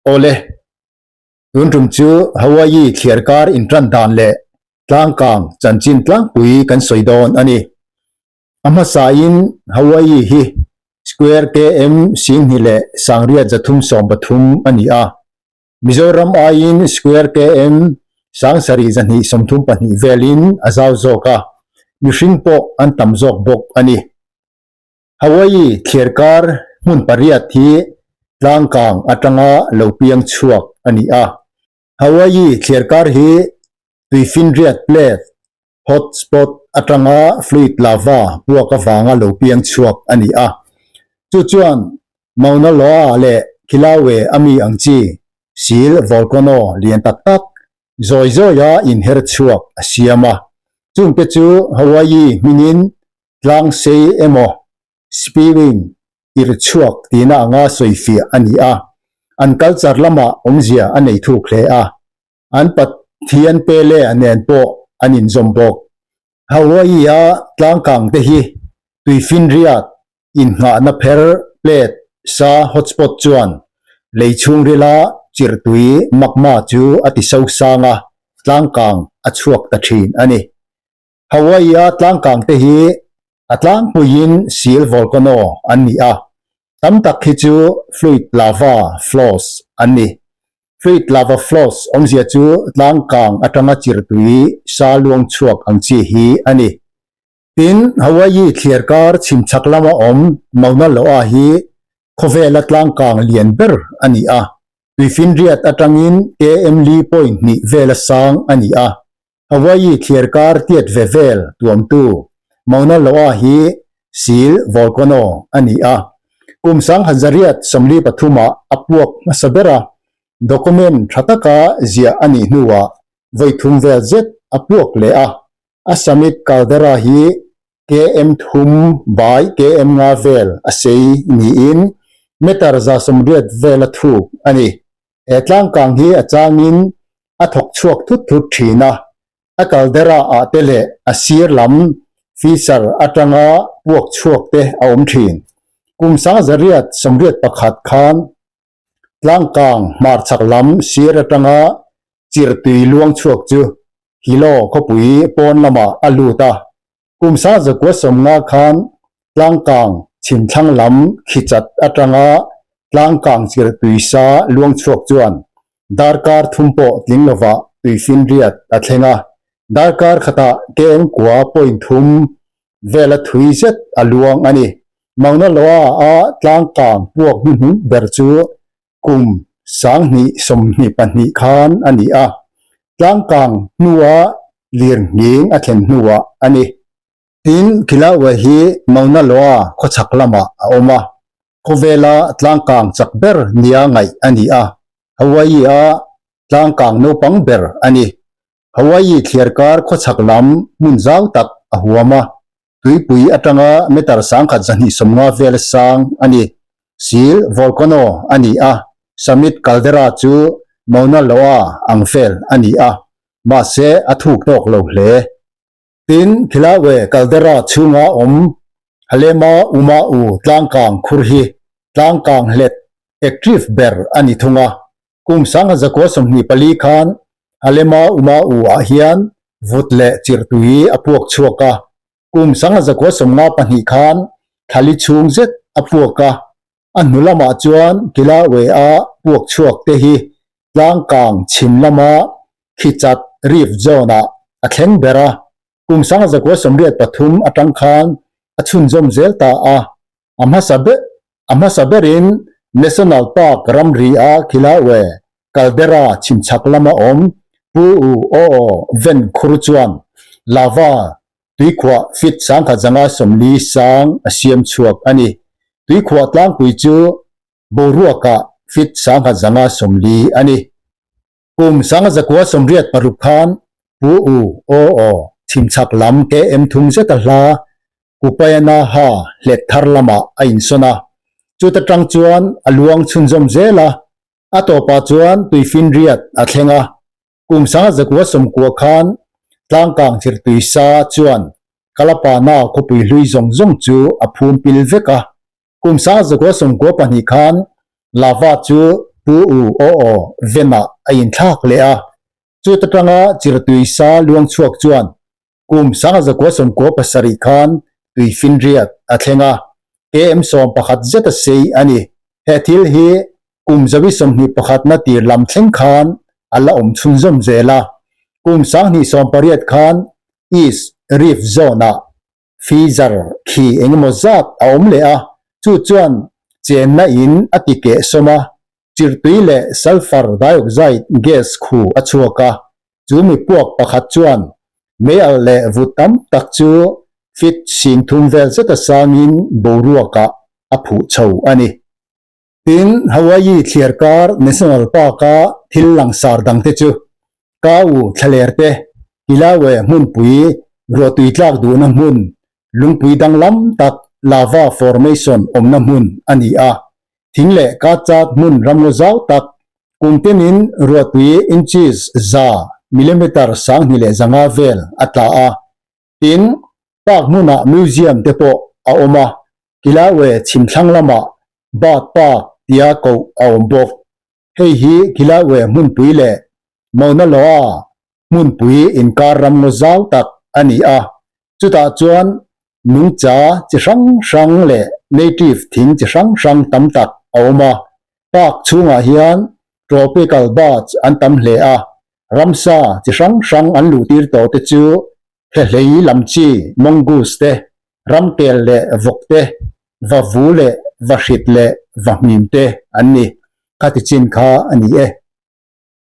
Awle, tun tum chu Hawaii thliarkar intan dan leh tlangkang chanchin tlangpui kan sawi dawn a ni. A hmasain Hawaii hi square km 10,000 leh 8,313 a ni a. Mizoram aiin square km 7,232 velin a zau zawk a, mihring pawh an tam zawk bawk a ni. Hawaii thliarkar hmun pariat hi tlangkang atanga lo piang chhuak a ni a. Hawaii thliarkar hi tuifinriat plate, hot spot, atanga fluid lava puak avanga lo piang chhuak a ni a. Chu chuan Mauna Loa leh Kilauea ami ang chi sil volcano lian tak tak zawi zawia inher chhuak a siam a. Chungte chu Hawaii hmingin tlang sei emaw spewing tir chhuak tihna anga sawifiah a ni a, an culture lamah awmzia a nei thuk hle a, an Pathian Pele nen pawh an inzawm bawk. Hawaii-a tlangkang te hi tuifinriat innghahna pher plate sa hotspot chuan lei chhungrila chirhtui magma chu a ti sosang a, tlangkang a chhuak ta thin a ni. Hawaii-a tlangkang te hi a tlangpuiin sil volcano an ni a, tam tak hi chu fluid lava flows an ni. Fluid lava flows awmzia chu tlangkang atanga chirtui sa luang chhuak ang chi hi a ni. Tin, Hawaii thliarkar chhimchhak lama awm Mauna Loa hi khawvela tlangkang lian ber a ni a, tuifinriat atangin km li point hnih vela sang a ni a. Hawaii thliarkar tiat ve vel tuamtu Mauna Loa hi sil volcano a ni a. Kum 1943 ah a puak hmasa ber a, document tha taka ziah a nih hnuah vawi thum vel zet a puak leh a. A summit caldera hi km thum by km nga vel a sei niin meter 180 vela thuk a ni. He tlangkang hi a changin a thawk chhuak thut thut thin a, a caldera ah te leh a sir lam fissure atanga puak chhuak te a awm thin. Kum 1981 khan tlangkang hmarchhak lam sir atanga chirtui luang chhuak chu Hilo khawpui pawn lamah a lut a, Kum 1950 khan tlangkang chhimthlang lam khichat atanga tlangkang chirhtui sa luang chhuak chuan darkar thum pawh tling lovah tuifinriat a thleng a, darkar khatah keng kua point thum vela thui zet a luang a ni. Mauna Loa-a tlangkang puak hnuhnung ber chu kum 2022 khan a ni a, tlangkang hnua lir nghing a thlen hnuah a ni. Tin, Kilauea hi Mauna Loa khawchhak lamah a awm a, khawvela tlangkang chak ber nia ngaih a ni a, Hawaii-a tlangkang naupang ber a ni. Hawaii thliarkar khawchhak lam hmun zau tak a huam a, tuipui atanga meter 1250 vel sang a ni. Sil volcano a ni a, summit caldera chu Mauna Loa ang vel a ni a, mahse a thuk tawk lo hle. Tin, Kilauea caldera chhunga awm Halema Uma'u tlangkang khur hi tlangkang hlet active ber a ni thung a, Kum 1924 khan Halema Uma'u ah hian vut leh chirhtui a puak chhuak a, kum 1952 khan thlali chhung zet a puak a, a hnu lamah chuan Kilauea puak chhuak te hi tlangkang chhim lama khichat Rift Zone ah a thleng ber a, kum 1983 atang khan a chhunzawm zel ta a, a hmasa ber A hmasa berin National Park ramri a Kilauea caldera chhimchhak lama awm Pu U Oo Ven khur chuan lava tuikhuah feet 1040 sang a siam chhuak a ni. Tuikhuah tlangpui chu boruakah feet 1040 a ni. Kum 1986 khan Pu U Oo chhimchhak lam km thum zeta hla Kupayana ha hlet thar lamah a insawn a, chuta tang chuan a luang chhunzawm zel a, a tawpah chuan tuifinriat a thleng a. Kum 1990 khan tlangkang chirtui sa chuan Kalapana khawpui hlui zawng zawng chu a phum pil vek a. Kum 1992 khan lava chu Pu U Aw Aw Venah a inthlak leh a. Chuta tanga chirtui sa luang chhuak chuan kum 1997 khan tuifinriat a thleng a, KM 11 zeta sei a ni. He thil hi kum zawi 21 na tir lam thleng khan a la awm chhunzawm zel a. Kum 2018 khan East Rift Zone-ah Fissure khi engemaw zat a awm leh a, chu chuan chenna in a ti keh sawm a, chirtui leh sulphur dioxide gas khu a chhuak a, chu mi puak pakhat chuan meialh leh vut tam tak chu feet 3000 vel zeta sangin boruakah a phuh chho a ni. Tin, Hawaii thliarkar National Park-a thil langsar dangte chu Kau thlaler te, Kilauea hmunpui, ruahtui tlak duhna hmun, lungpui danglam tak lava formation awmna hmun a ni a. Thing leh katchat hmun ramngaw zau tak, kum tenin ruahtui inches za, millimeter 2500 vel a tla a. Tin, park hmunah museum te pawh a awm a, Kilauea chhimthlang lamah Bird Park tia koh a awm bawk. Hei hi Kilauea hmunpui leh Mauna Loa hmunpui inkar ramngaw zau tak a ni a, chutah chuan nungcha chi hrang hrang leh native thing chi hrang hrang tam tak a awm a. Park chhungah hian tropical birds an tam hle a, ramsa chi hrang hrang an luhtir tawh te chu Thehlei lam chi mongoose te, ramkel leh vawk te, va vu leh va hrit leh va hmim te an ni. Khati chin kha a ni e.